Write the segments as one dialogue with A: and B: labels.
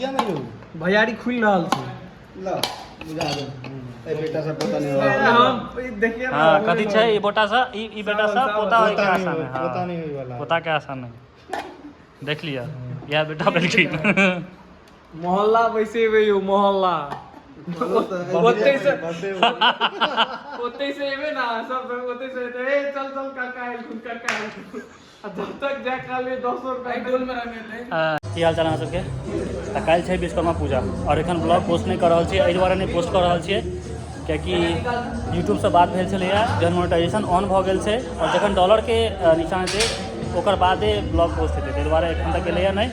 A: किया नहि यौ?
B: भैयारी खुलि रहल छै।
A: ल बुझा दे। एहि बेटा सब पोता नहि होय।
B: हम ई देखिए।
C: हाँ, कथी छै ई बोटा सा, ई ई बेटा सा पोता होय के
A: पोता
C: आशा
A: नहि
C: नहीं।
A: होय,
C: हाँ,
A: पोता नहि होय वाला।
C: पोता के आशा नहीं। देख लिया, इएह बेटा भेलखिन।
B: मोहल्ला बैसेबै यौ, मोहल्ला ओतै से, ओतै से एबै ना सब, ओतै से एतै, ए चल चल, काका एलखुन, काका एलखुन। आ जब तक जाय कहलियै 10 रुपया डोल में रंगेतै।
C: की हाल चाल अहाँ सबके? तऽ काल्हि छै विश्वकर्मा पूजा आओर एखन ब्लॉग पोस्ट नहि कऽ रहल छियै। एहि दुआरे नहि पोस्ट कऽ रहल छियै कियाकि यूट्यूबसँ बात भेल छलैए, जहन मोनेटाइजेशन ऑन भऽ गेल छै आओर जखन डॉलरके निशान हेतै, ओकर बादे ब्लॉग पोस्ट हेतै। ताहि दुआरे एखन तक एलैए नहि।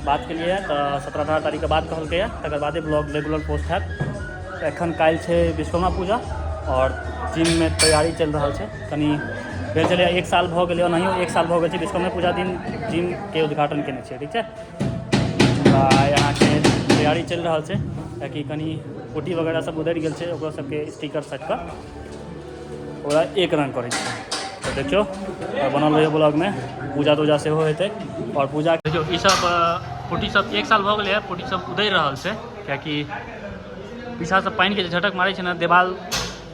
C: बात केलियै तऽ 17-18 तारीखके बाद कहलकैए, तकर बादे ब्लॉग रेगुलर पोस्ट हैत। तऽ एखन काल्हि छै विश्वकर्मा पूजा आओर जिममे तैयारी चलि रहल छै। कनि भेल छलैए, एक साल भऽ गेलै, ओनाहियो एक साल भऽ गेल छै। विश्वकर्मा पूजा दिन जिमके उद्घाटन केने छियै, ठीक छै? तऽ आइ अहाँके तैयारी चलि रहल छै, कियाकि कनि पुटी वगैरह सब उधरि गेल छै, ओकरो सबके स्टिकर साटि कऽ ओकरा एक रङ्ग करै छै। तऽ देखियौ आओर बनल रहियौ ब्लॉगमे। पूजा तूजा सेहो हेतै। आओर पूजा देखियौ, ई सब पुटी सब एक साल भऽ गेलै, पुटी सब उधरि रहल छै, कियाकि पीछासँ पानिके जे झटक मारै छै ने, देवाल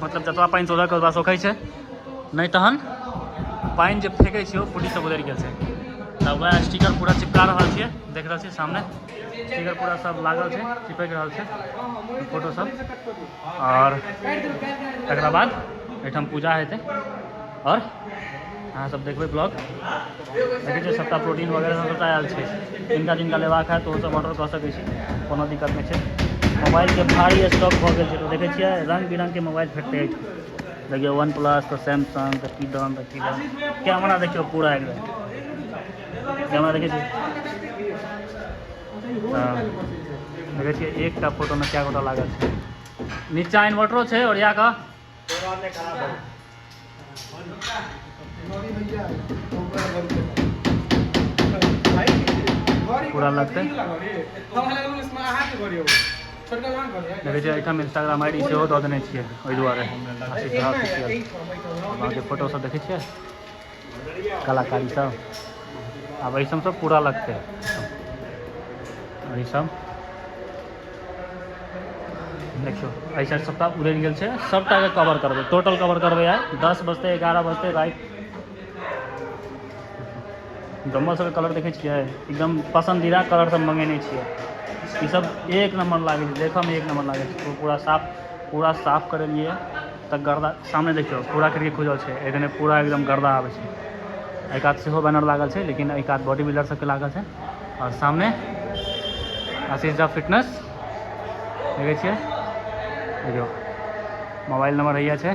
C: मतलब जतबा पानि सोधक ओतबा सोखै छै नहि, तहन पानि जे फेकै छै ओ पुटी सब उधरि गेल छै। तऽ वएह स्टिकर पूरा चिपका रहल छियै। देख रहल छियै, सामने स्टिकर पूरा सब लागल छै, चिपकि रहल छै फोटो सब। आओर तकरा बाद एहिठाम पूजा हेतै आओर अहाँ सब देखबै ब्लॉग। देखै छियै, सबटा प्रोटीन वगैरह सब सबटा आयल छै। जिनका जिनका लेबाक हैत, ओहो सब ऑर्डर कऽ सकै छी, कोनो दिक्कत नहि छै। मोबाइलके भारी स्टॉक भऽ गेल छै। तऽ देखै छियै, रङ्ग बिरङ्गके मोबाइल भेटतै एहिठाम। देखियौ, वन प्लस तऽ सैमसंग तऽ किदन तऽ किदन। कैमरा देखियौ, पूरा एकदम कैमरा देखै छियै। तऽ देखै छियै, एकटा फोटोमे कए गोटा लागल छै। नीचा इन्वर्टरो छै ओरिया कऽ। पूरा लगतै। देखै छियै, एहिठाम इंस्टाग्राम I D सेहो दऽ देने छियै, ओहि दुआरे आशीष झा ऑफिशियल। अहाँके फोटो सब देखै छियै, कलाकारी सब। आब एहि सब पूरा लगतै। आओर ई सब देखियौ, एहि साइड सबटा उड़ि गेल छै। सबटाके कवर करबै, टोटल कवर करबै आइ। 10 बजतै, 11 बजतै राति। डम्बल सबके कलर देखै छियै, एकदम पसन्दीदा कलर सब मंगेने छियै। ई सब एक नंबर लागै छै, देखऽमे एक नंबर लागै छै। पूरा साफ, पूरा साफ करेलियै तऽ गर्दा। सामने देखियौ, पूरा खिड़की खुजल छै। एहि पूरा एकदम गर्दा आबै छै। एहि कात सेहो बैनर लागल छै, लेकिन एहि कात बॉडी बिल्डर सबके लागल छै। आओर सामने आशीष झा फिटनेस देखै छियै। देखियौ, मोबाइल नंबर हैया छै।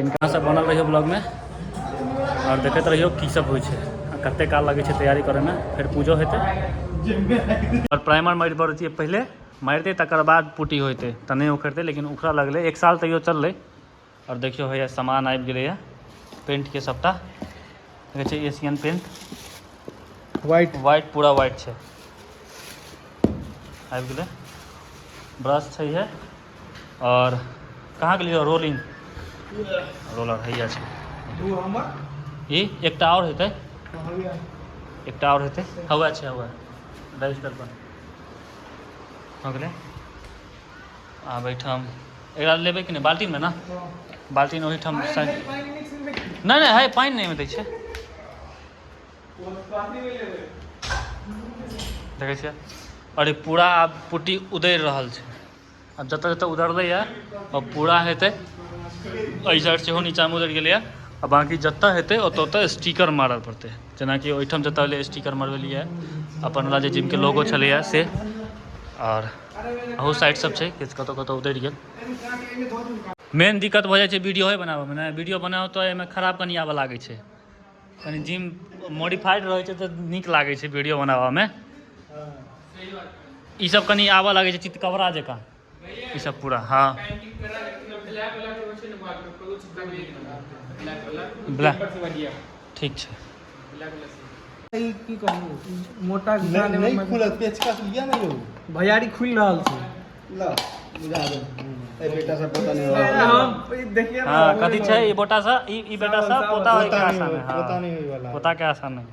C: इनका सब बनल रहियौ ब्लॉगमे आओर देखैत रहियौ की सब होइ छै आ कते काल लगै छै तैयारी करैमे। फेर पूजो हेतै आओर प्राइमर मारि पड़तियै, पहिले मारितै, तकर बाद पुटी होइतै तऽ नहि उखड़तै, लेकिन उखड़ऽ लगलै। एक साल तैयो चललै। आओर देखियौ, हैया सामान आबि गेलैए पेंटके सबटा। देखै छियै, एशियन पेंट।
B: व्हाइट।
C: व्हाइट, पूरा व्हाइट छै, आबि गेलै। ब्रश छै हे। आओर कहाँ गेलियै? रोलिंग रोलर हैया छै। ई एकटा आओर हेतै, एकटा आओर हेतै। हवा छै, हवा रजिस्टर पर भऽ गेलै। आब एहिठाम एकरा लेबै कि नहि? बाल्टीनमे ने, बाल्टीन ओहिठाम नहि। नहि है, पानि नहि दै छै। देखै छियै, आओर ई पूरा आब पुट्टी उधरि रहल छै। आब जतऽ जतऽ उधरलैए ओ पूरा हेतै। एहि साइड सेहो नीचाँमे उधरि गेलैए। आ बाँकी जतऽ हेतै, ओतऽ ओतऽ स्टिकर मारऽ पड़तै। जेनाकि ओहिठाम जतऽ एलै, स्टिकर मरबेलियै, अपन वाला जे जिमके लोगो छलैए से। आओर अहू साइड सब छै, किछु कतौ कतौ उधरि गेल। मेन दिक्कत भऽ जाइ छै वीडियोए बनाबऽमे ने। वीडियो बनाउ तऽ एहिमे खराब कनि आबऽ लागै छै। कनि जिम मॉडिफाइड रहै छै तऽ नीक लागै छै वीडियो बनाबऽमे। ई सब कनि आबऽ लागै छै चितकबरा जकाँ ई सब पूरा। हाँ, ब्लैक ठीक छै।
B: ई की कहू, मोटा
A: नहि नहि खुलत, पेचकस लिअ ने यौ।
B: भैयारी खुलि रहल छै।
A: ल बुझा दे। एहि बेटा सब पोता नहि होय।
B: हम ई देखिए।
C: हाँ, कथी छै ई बोटा सा, ई ई बेटा सा पोता होय के
A: पोता
C: आशा
A: नहि
C: नहीं।
A: होय, पोता
C: हाँ,
A: नहि होय वाला।
C: पोता के आशा नहीं।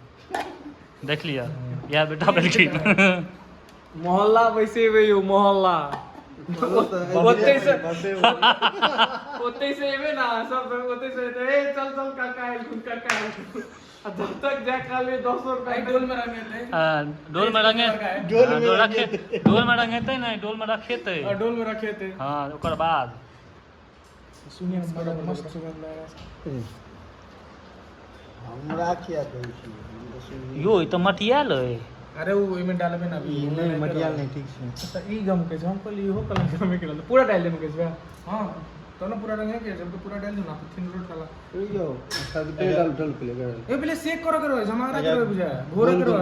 C: देख लिया, इएह बेटा भेलखिन।
B: मोहल्ला बैसेबै यौ मोहल्ला। ओतै से ओतै से एबै ना, सब ओतै से एतै, ए चल चल काका एलखुन काका एलखुन। आ जब तक जाय कहलियै 10 रुपया
D: डोल में रंगेते।
C: डोल में रंगे,
A: डोल में
C: रखे, डोल में रंगेतै नहि, डोल में रखेतै।
D: और डोल में रखे थे।
C: हँ, ओकर बाद।
D: सुनिए, मस्त सुगंध आ रहा है।
A: हमरा किया कहै छी? हम तऽ सुनलियै।
C: यो, ई तऽ मटियाल अइ।
D: अरे वो एमे डालबे ना अभी।
A: ई नहि, मटियाल नहि, ठीक छै।
B: अच्छा, ई गम के छै, हम कहलियै इहो कलर गमे के रहल, पूरा डालि देमे के छै।
D: हाँ तो ना पूरा रंग है के जब तो पूरा डाल दो ना, फिर रोट डाला।
A: रुकि जाउ, अच्छा तऽ पेड़ डाल डाल के ले।
D: ए पहले सेक करो करो हमारा करो बुझा घोरे करो।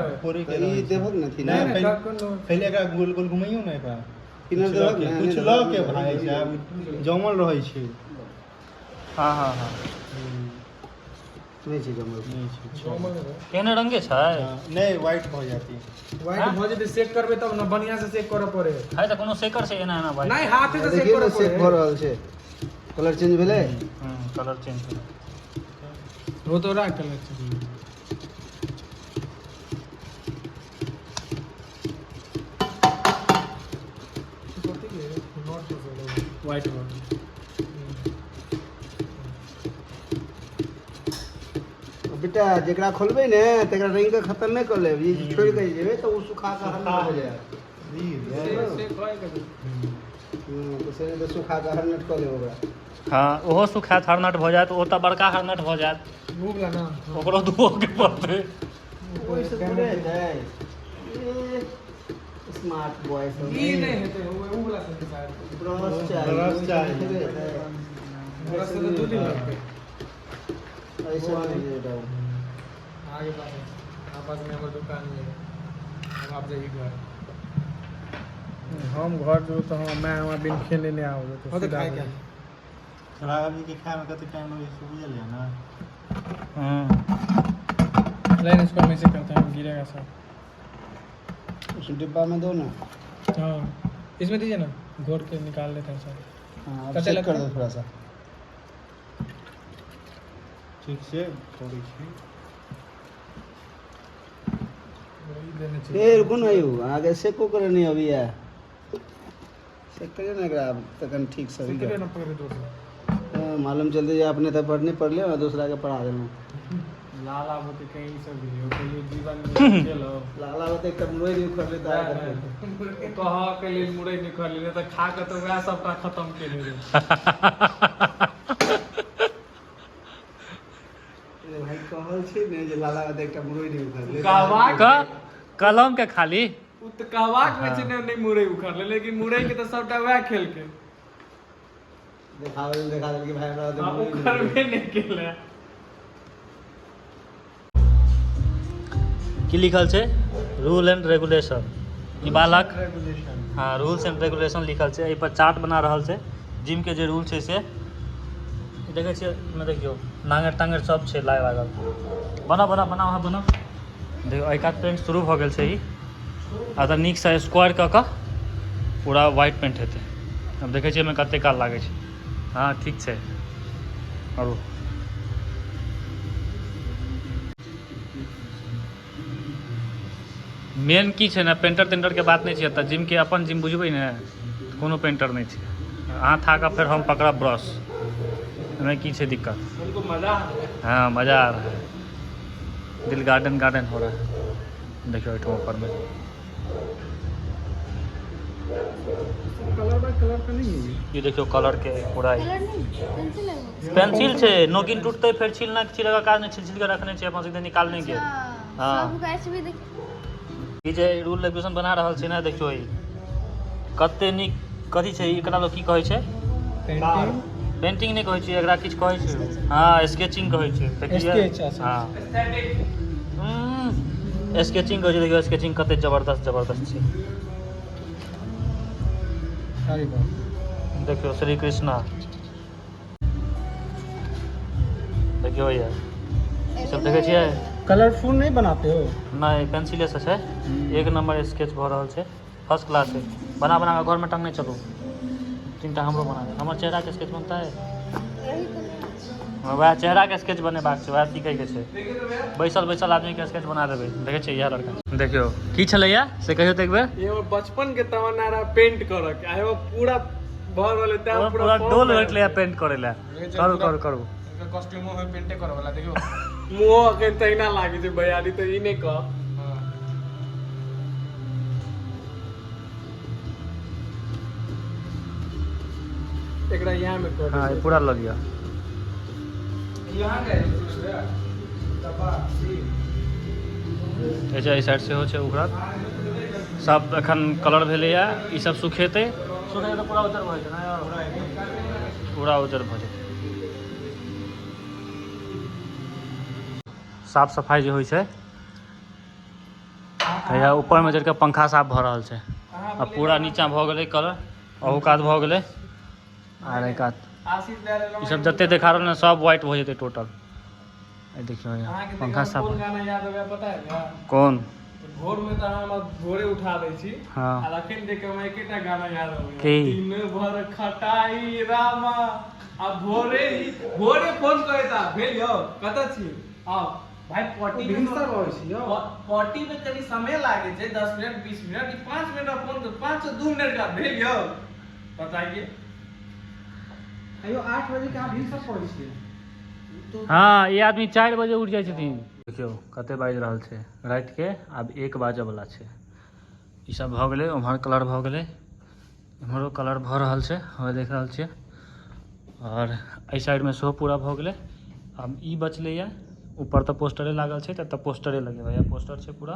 A: तऽ ई देबहक ने थी?
D: नहीं
A: ने
D: नहीं कौन
E: पहिले एकरा गोल गोल घुमैयौ ने एकरा।
A: किनर
E: कुछ
A: देबहक
E: लऽ के
A: ने?
E: कुछ लऽ के भाय साहब जमल रहै छै।
C: हँ हँ हँ
A: नहि छै जमल।
E: नहि छै।
D: जमल है।
C: केहने रंगे छै।
E: नहि, व्हाइट भऽ जाती।
D: व्हाइट भऽ जेतै, सेक करबै तब ना, बढ़िया से सेक करऽ पड़े।
C: है तऽ कोनो सेकर छै एना एना भाइ?
D: नहीं, हाथे से सेक
A: देखियौ
D: करऽ
A: ने, सेक
D: पड़े।
A: भऽ रहल छै, कलर चेंज भेलै।
C: कलर चेंज भेलै।
D: वो तो रहा कलर चेंज।
B: व्हाइट वाला।
A: बेटा, जेकरा खोलबै ने तकरा रंग के खत्म नहि कऽ लेब। ई छोड़ि कऽ जेबै तऽ ओ सुखा कऽ हरनट हो जायत।
B: से कहै के।
A: तऽ से नहि तऽ सुखा कऽ हरनट कऽ लेब ओकरा।
C: हँ, ओहो सुखायत, हरनट भऽ जायत, ओ तऽ बड़का हरनट भऽ जायत।
D: वो वाला ना।
C: ओकरो धोअ के पड़तै।
A: ओहिसँ थोड़े हेतै, स्मार्ट बॉय सब।
D: ई नहीं हेतै, वो वो वाला से शायद।
A: ब्रश चाही।
E: ब्रश चाही।
A: थोड़े हेतै।
D: ब्रश से तो 2 दिन लगते।
A: ऐसे नहीं बेटा।
D: आगे पास है, आपस में हमर दुकान में है। अब आप जाइए घर।
B: हम घर जो तऽ हम मैं हमरा बिन खेने नहि आबै
D: हाँ तो
B: सीधा
D: खाए क्या?
E: राघव जी के खाय में कते टाइम लगै छै, बुझलियै ने?
C: हूँ।
B: लाइन इसको हम ऐसे करते हैं, गिरेगा सब।
A: उस डिब्बा में दो ना।
B: हाँ, इसमें दीजिए ना, घोट के निकाल लेते हैं सब।
A: हाँ, अब
B: कते
A: सेक कर
B: लगतै?
A: दो थोड़ा सा।
E: ठीक से करै छी।
D: वही देने चाहिए।
A: ए रुकू ने यौ, अहाँके सेको करे नहि अबैया। सेक करियौ ने एकरा आब तखन ठीक से।
D: सेक करियौ ना, पकड़ जोर से।
A: हाँ, मालूम चलते जे अपने तऽ पढ़ने पढ़ले और दूसरा के पढ़ा देलहुँ।
B: लाला होते कहीं सब भी हो कहियो जीवन में खेलो।
A: लाला होते एकटा मुरई नहि उखड़ले तऽ आइ करतै।
B: कह के लेल मुरई नहि खा तऽ खा के तऽ वएह सबटा खत्म केने रहे।
A: ए भाई, कहल छै ने जे लाला होते एकटा मुरई नहि उखड़ले।
B: कहबाक
C: क कलम के खाली।
B: उ तऽ कहबाक मे छै ने, नहि मुरई उखड़ले, लेकिन मुरई के तऽ सबटा वएह खेलकै।
A: देखाबै लए देखा देलकै भाई, हमरा होते
B: आ
A: मुरई नहि
B: उखड़बे नहि केलै।
C: की लिखल छै? रूल एंड रेगुलेशन ई बालक।
E: रेगुलेशन।
C: हँ, रूल्स एंड रेगुलेशन लिखल छै। एहि पर चार्ट बना रहल छै, जिम के जे रूल छै से ई देखै छियै। एहिमे देखियौ, नांगरि तांगरि सब छै लाइ लागल। बना बना बना, अहाँ बना। देखियौ, एहि कात पेंट शुरू भऽ गेल छै। ई आ तऽ नीकसँ स्क्वायर कऽ कऽ पूरा व्हाइट पेंट हेतै। आब देखै छियै एहिमे कते काल लागै छै। हँ, ठीक छै। आरू मेन की छै ने, पेंटर तेंटरके बात नहि छै एतऽ। जिमके अपन जिम बुझबै ने, कोनो पेंटर नहि छै। अहाँ थाकब, फेर हम पकड़ब ब्रश। एहिमे की छै दिक्कत?
B: हमको मजा आ रहा है।
C: हाँ, मज़ा आ रहा है, दिल गार्डन गार्डन हो रहा है। देखियो, एहिठाम ऊपरमे।
D: कलर बाय कलर का नहीं है।
C: ई देखियौ, कलर के पूरा ई।
F: कलर नहीं, पेंसिल है वो।
C: पेंसिल छै, नोकिन टूटतै फेर छीलना, छिलके काज नहि, छिल छिल के रखने छै अपन सीधे निकालने के।
F: अच्छा,
C: हाँ।
F: सब गाछ भी देख।
C: ई जे रूल रेगुलेशन बना रहल छै ने, देखियौ, ई कते नीक कथी छै? एकरा लोग की कहै छै?
D: पेंटिंग।
C: पेंटिंग नहि कहै छै एकरा, किछु कहै छै। हँ, स्केचिंग कहै छै, देखियै।
D: Sketch, अच्छा।
C: हँ, स्केचिंग कहै छै। देखियौ, स्केचिंग कते जबरदस्त जबरदस्त छै।
D: अरे बाप।
C: देखियौ, श्री कृष्णा, देखियौ, ये ई सब देखै छियै?
D: कलरफुल नहीं बनाते हो?
C: नहि, पेंसिलेसँ छै। एक नंबर स्केच भऽ रहल छै, फर्स्ट क्लास छै। बना बना कऽ घरमे टंगने चलू। तीनटा हमरो बना दे। हमर चेहराके स्केच बनता है।
F: यही तो नहीं।
C: वएह चेहराके स्केच बनेबाक छै, वएह सीखैके छै। बैसल बैसल आदमीके स्केच बना देबै। देखै छियै इएह लड़का, देखियौ की छलैया से कहियौ तऽ एक बेर।
B: ये हमर बचपन के तमन्ना रहा पेंट करऽ के, आ एगो पूरा भऽ रहलै तैं
C: पूरा
B: पूरा
C: डोल बैठलै पेंट करै लए। करू करू करू।
D: कॉस्ट्यूमो में पेंटे करे वाला देखियो।
B: मुँहो अखन तहिना लागै छै भैयारी, तऽ ई नहि कह। एकरा यहाँ में कर।
C: हँ, ई पूरा लऽ लिअ।
D: यहाँ गए डब्बा।
C: अच्छा, एहि साइड सेहो छै उखड़ल सब। एखन कलर भेलैया, ई सब सुखेतै, सुखेतै तऽ पूरा उज्जर भऽ जेतै ने यार, पूरा उज्जर भऽ जेतै। साफ सफाइ जे होइ छै तऽ इएह ऊपरमे चढ़ि कऽ पंखा साफ भऽ रहल छै आ पूरा नीचाँ भऽ गेलै कलर, अहू कात भऽ गेलै आर एहि कात।
B: आशीष दए
C: ई सब जते देखा रहल ने सब व्हाइट भऽ जेतै टोटल। देखियौ यहाँ
B: अहाँके
C: पंखा साफ।
B: कोन गाना याद अबैया पता है ने?
C: कोन?
B: भोर में तऽ अहाँ हमरा भोरे उठा दै छी।
C: हँ।
B: आ अखन देख हमरा एकेटा गाना याद अबैया।
C: की?
B: दिन भर खटाई रामा। आ भोरे ही भोरे फोन करैत आ भेल यौ कतऽ छी? आउ भाई पॉटी में।
D: भिनसर रहै छी यौ।
B: पॉटी में कनि समय लागै छै, 10 मिनट 20 मिनट। ई 5 मिनट में फोन कर, 5 से 2 मिनट का भेल यौ बताइए।
D: अयो 8 बजे के अहाँ भिनसर पढ़ै छियै?
C: हँ, ई आदमी 4 बजे उठि जाइ छथिन। देखियौ कते बाजि रहल छै रातिके, आब 1 बाजऽ वला छै। ई सब भऽ गेलै, उम्हर कलर भऽ गेलै, एम्हरो कलर भऽ रहल छै, हमे देख रहल छियै। आओर एहि साइडमे सेहो पूरा भऽ गेलै। आब ई बचलैया ऊपर तऽ पोस्टरे लागल छै, तऽ एतऽ पोस्टरे लगेबै। पोस्टर छै पूरा,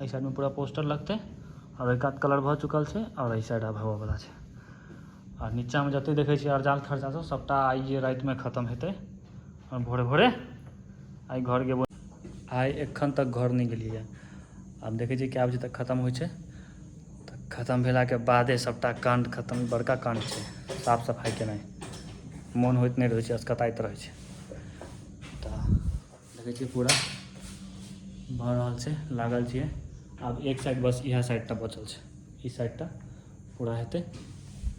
C: एहि साइडमे पूरा पोस्टर लगतै। आओर एहि कात कलर भऽ चुकल छै आओर एहि साइड आब होबऽवला छै। आ नीचाँमे जते देखै छियै अरजाल खर्चा सब सबटा आइए रातिमे खतम हेतै। आओर भोरे भोरे आइ घर गेबो। आइ एखन तक घर नहि गेलियै। आब देखै छियै कए बजे तक खतम होइ छै। तऽ खतम भेलाके बादे सबटा काण्ड खतम। बड़का काण्ड छै साफ सफाइ केनाइ, मोन होइत नहि रहै छै, असकताइत रहै छै। तऽ देखै छियै पूरा भऽ रहल छै, लागल छियै। आब एक साइड बस इएह साइडटा बचल छै, ई साइडटा पूरा हेतै,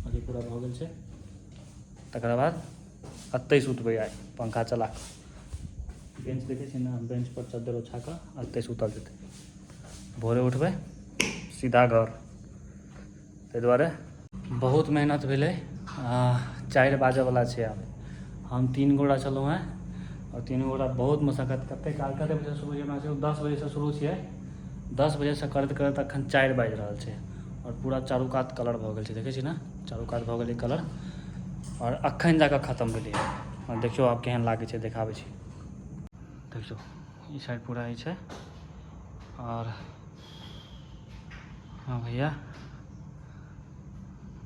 C: बाकी पूरा भऽ गेल छै। तकरा बाद एतहि सुतबै आइ पंखा चला कऽ। बेंच देखै छियै ने, बेंच पर चद्दर ओछा कऽ एतहि सुतल जेतै। भोरे उठबै सीधा घर। ताहि दुआरे बहुत मेहनत भेलै। 4 बाजऽवला छै आब। हम 3 गोटा छलहुँ हेँ आओर 3 गोटा बहुत मशक्कत। कते काल, कते बजेसँ शुरू छियै अपना सब? 10 बजेसँ शुरू छियै। 10 बजेसँ करैत करैत अखन 4 बाजि रहल छै आओर पूरा चारू कात कलर भऽ गेल छै। देखै छी ने, चारू कात भऽ गेलै कलर आओर अखन जाकऽ खतम भेलै। आओर देखियौ आब केहन लागै छै, देखाबै छी। देखियौ ई साइड पूरा ई छै। आओर हाँ भैया,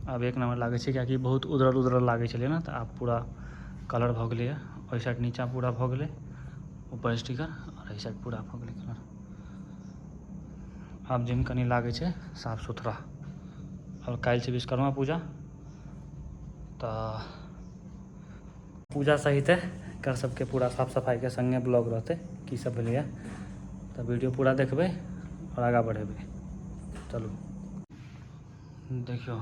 C: आब एक नम्बर लागै छै, कियाकि बहुत उधरल उधरल लागै छलै ने, तऽ आब पूरा कलर भऽ गेलैए। ओहि साइड नीचाँ पूरा भऽ गेलै, ऊपर स्टिकर, आओर एहि साइड पूरा भऽ गेलै कलर। आब जिम कनि लागै छै साफ सुथरा। आओर काल्हि छै विश्वकर्मा पूजा, तऽ पूजा सहित एकर सबके पूरा साफ सफाइके सङ्गे ब्लॉग रहतै, की सब भेलैए। तऽ वीडियो पूरा देखबै आओर आगाँ बढ़ेबै। चलू देखियौ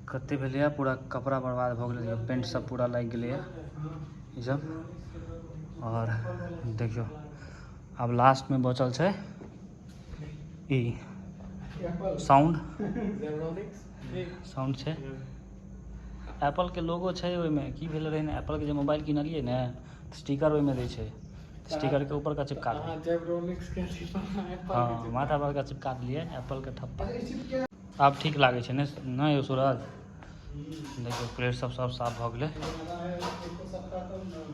C: कते भेलैए, पूरा कपड़ा बर्बाद भऽ गेलै, पेंट सब पूरा लागि गेलैए ई सब। आओर देखियौ आब लास्टमे बचल छै ई साउंड। साउंड छै, एप्पलके लोगो छै ओहिमे। की भेल रहै ने, एप्पलके जे मोबाइल किनलियै ने, स्टिकर ओहिमे दै छै, स्टिकरके ऊपर का चिपका देलियै। हँ, माथा पर का चिपका देलियै एप्पलके ठप्पा। आब ठीक लागै छै ने? नहि यौ सूरज, देखियौ प्लेट सब सब साफ भऽ गेलै।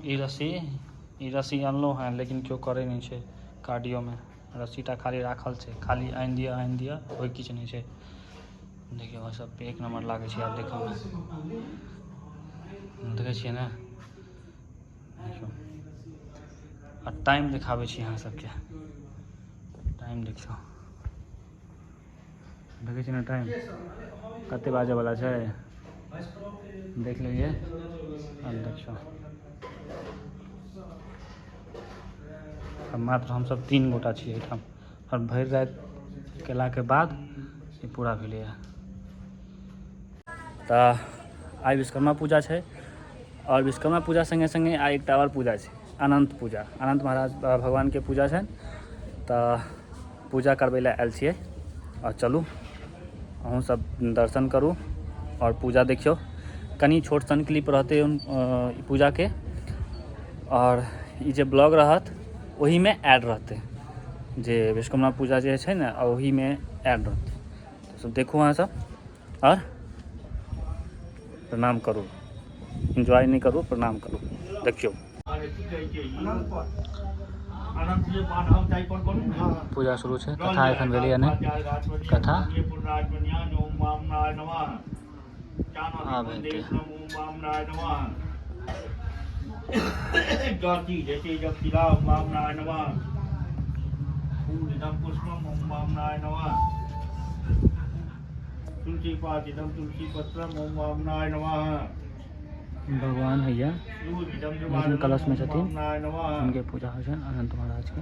C: ई रस्सी अनलहुँ हेँ, लेकिन केओ करै नहि छै कार्डियोमे। रस्सीटा खाली राखल छै, खाली आनि दिअ आनि दिअ, कोइ किछु नहि छै। देखियौ सब एक नम्बर लागै छै आब देखऽमे। देखै छियै ने, देखियौ। आ टाइम देखाबै छी अहाँ सबके, टाइम देखियौ। देखै छियै ने टाइम कते बाजऽवला छै, देख लेलियै। आब देखियौ, आब मात्र हमसब 3 गोटा छियै एहिठाम आओर भरि राति केलाके बाद ई पूरा भेलैए। तऽ आइ विश्वकर्मा पूजा छै आओर विश्वकर्मा पूजा सङ्गे सङ्गे आइ एकटा आओर पूजा छै, अनन्त पूजा। अनन्त महाराज भगवानके पूजा छनि, तऽ पूजा करबै लए आयल छियै। आओर चलू अहूँ सब दर्शन करू आओर पूजा देखियौ। कनि छोट सन क्लिप रहतै पूजाके, आओर ई जे ब्लॉग रहत ओहिमे ऐड रहतै, जे विश्वकर्मा पूजा जे छै ने ओहिमे ऐड रहतै। तऽ सब देखू अहाँ सब आओर प्रणाम करू, एन्जॉय नहि करू, प्रणाम करू, देखियौ। पूजा शुरू छै, कथा एखन भेलैए नहि, कथा आब हेतै। भगवान हैया लेकिन कलश में छथिन, उनके पूजा होइ छनि अनंत महाराज के।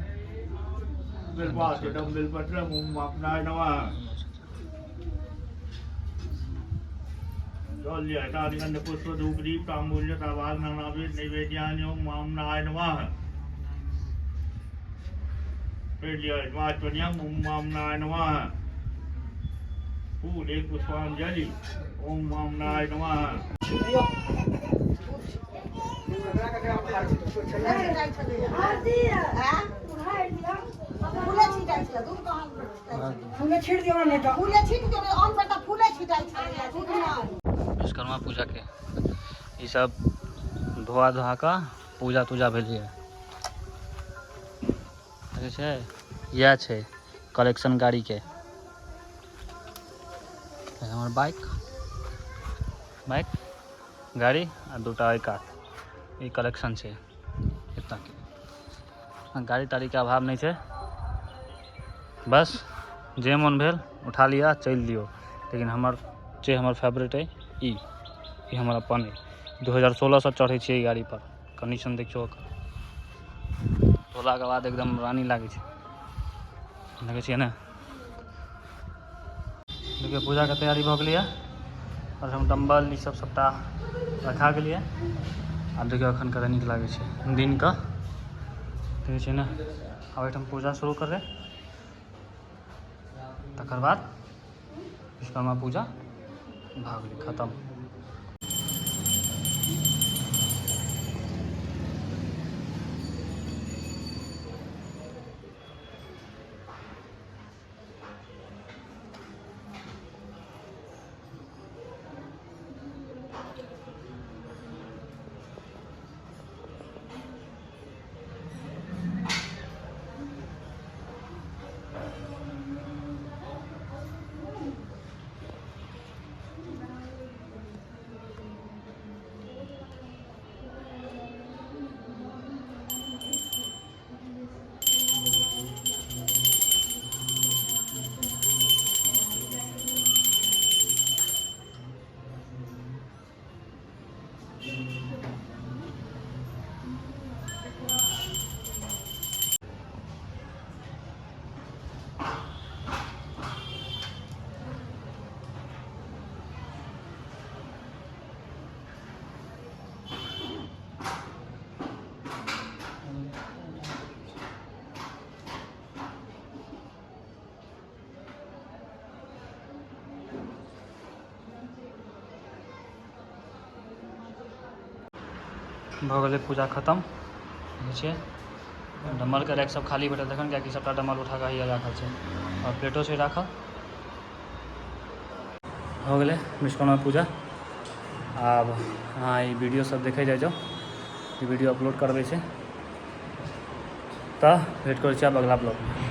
C: विश्वकर्मा पूजा के ई सब धोआ धोआ कऽ पूजा तूजा भेलैए। देखै छै, इएह छै कलेक्शन गाड़ीके। हमर बाइक बाइक गाड़ी आ दूटा एहि कात, ई कलेक्शन छै एतऽके। गाड़ी ताड़ीके अभाव नहि छै, बस जे मोन भेल उठा लिअ चलि दियौ। लेकिन हमर जे हमर फेवरेट अइ ई हमर अपन अइ। 2016 सँ चढ़ै छियै ई गाड़ीपर। कंडीशन देखियौ ओकर, धोलाके बाद एकदम रानी लागै छै, देखै छियै ने। देखियौ पूजाके तैयारी भऽ गेलैए आओर हम डम्बल ई सब सबटा रखा गेलैए। आब देखियौ एखन कते नीक लागै छै दिनके, देखै छियै ने। आब एहिठाम पूजा शुरू करबै, तकर बाद विश्वकर्मा पूजा भऽ गेलै खतम। भऽ गेलै पूजा खतम। देखै छियै डम्बलके रैक सब खाली भेटल तखन, कियाकि सबटा डम्बल उठा कऽ हैया राखल छै आओर प्लेटो छै राखल। भऽ गेलै विश्वकर्मा पूजा। आब अहाँ ई वीडियो सब देखै जाइ जाउ, ई वीडियो अपलोड करबै छै। तऽ भेट करै छी आब अगला ब्लॉगमे।